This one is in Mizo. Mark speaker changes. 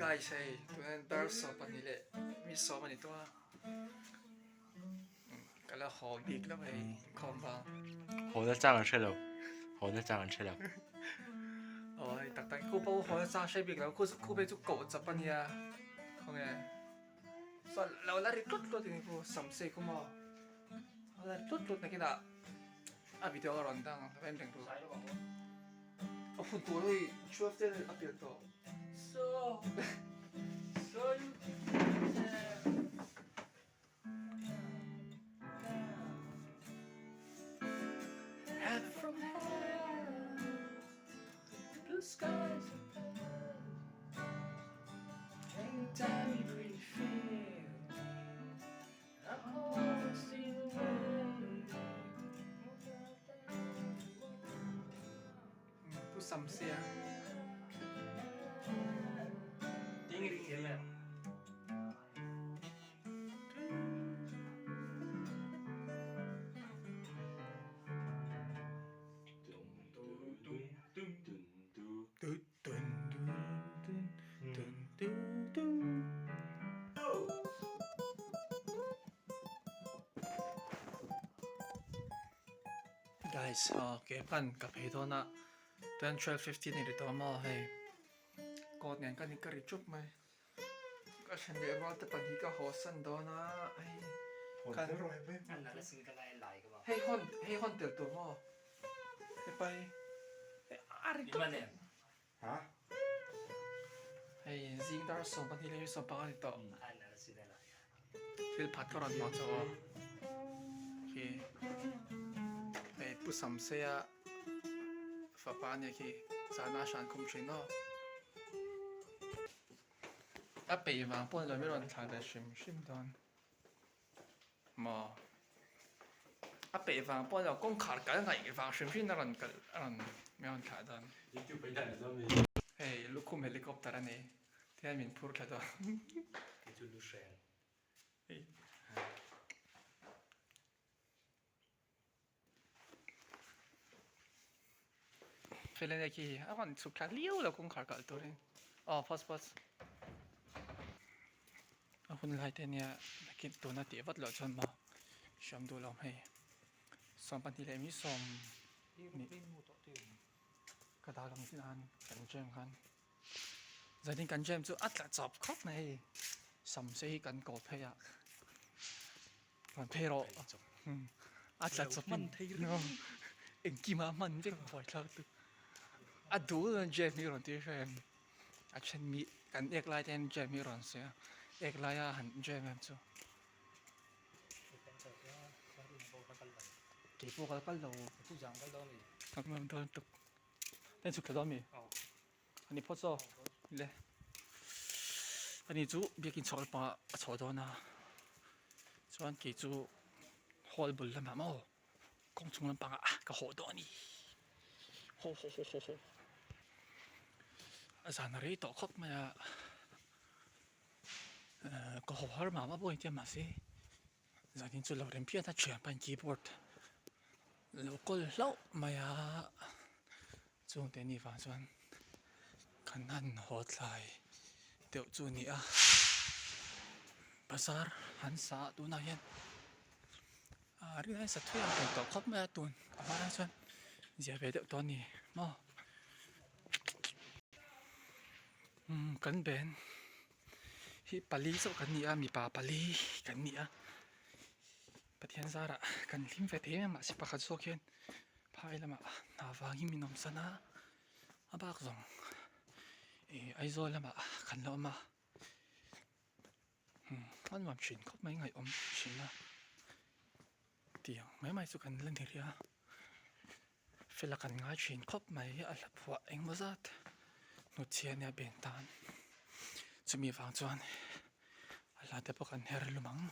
Speaker 1: Guys hei tunah dar 12 leh mi sawm a ni tawh a ka la haw bik lo hei inkhawm vang.
Speaker 2: Haw na chang an hre lo haw na chang an hre lo.
Speaker 1: Aw hei tak tak khu pawh haw na chang hre bik lo khu khu phei chu koh chap a nia khawnge chuan lo la ri tlut tlut in khu sam sei khu maw lo la ri tlut tlut nakinah a video a rawn dang ang en reng tur a hun tur hei 12 te a pian tawh so so you Head from hell Blue skies Anytime you really feel I wanna see the way Pu Samsia. Guys aw ke pan ka phei dawn a ten 12:15 a ri tawh maw hei coat nen ka ni ka ri chup mai ka then leh rual te pahnih ka haw san dawn a hei kan hei hawn hei hawn tel tur maw hepa hi a ri tlat hei zing dar 12 leh 15 a ni tawh thil phat ka rawn hmang chauh a khi hei pu Samseia fapa ania khi zana hran khum thin aw a peih vang pawh ni lo min rawn thlah ve hrim hrim dawn. Maw? A peih vang pawh a ni lo, kawngkhar kal ngaih vang hrim hrim in a rawn kal a rawn min rawn thlah dawn.
Speaker 2: YouTube ei dan a zawm i.
Speaker 1: Hei lukhum helicopter a ni, tihian min phur thla dawn.
Speaker 2: Kei chu lu hreng.
Speaker 1: Hei. Fel ania khi a rawn chhuk thla liau lo kawngkhar kalh turin aw pause pause a hun lai te ania nakin tuna tih vat loh chuan maw hriam duh lo hei 12 leh mi sawm nih ka dah lang zin an kan jam khan zanin kan jam chu a tla chawp khawp mai hei sam se hi kan ko phei a. Rawn phei rawh a tla chawp in engkim a hman vek buai thlak chu a duh dawn jam hi rawn tir hrem a then mi kan ek lai te hian jam hi rawn sawi a ek laia han jam em chu keipawh ka la kal lo ka hman dawn tuk ka inchhuk thla dawn mi ani phawt saw le ani chu biakin chhuak lampangah a chhuah dawn a chuan kei chu hall bul lamah maw kawng chung lampangah ka haw dawn a ni haw haw haw haw haw a zan a rei tawh khawp mai a ehh ka haw har mah mah pawh a intia mahse zanin chu lo rem phian a thian pahin keyboard lo kawl hlauh mai a. Chungte ni vang chuan kan han haw thlai deuh chu a ni a, bazar an sa a tunah hian ah rin aiin sa thui ang tawh khawp mai a tun a hma lai chuan zia ve deuh tawh a ni maw umm kan ben hi pali chauh kan ni a mipa pali kan ni a Pathian zarah kan hlim ve thei em em mahse pakhat zawk hian phai lamah hna vangin min awm san a a bak zawng ih Aizawl lamah kan la awm a umm a nuam thin khawp mai ngaihawm thin a tiang mai mai chu kan la ni rih a fela kan ngai thin khawp mai a hla phuah engemaw zat hnutchhiah nia ben tan chumi vang chuan a hla te pawh kan her lum ang.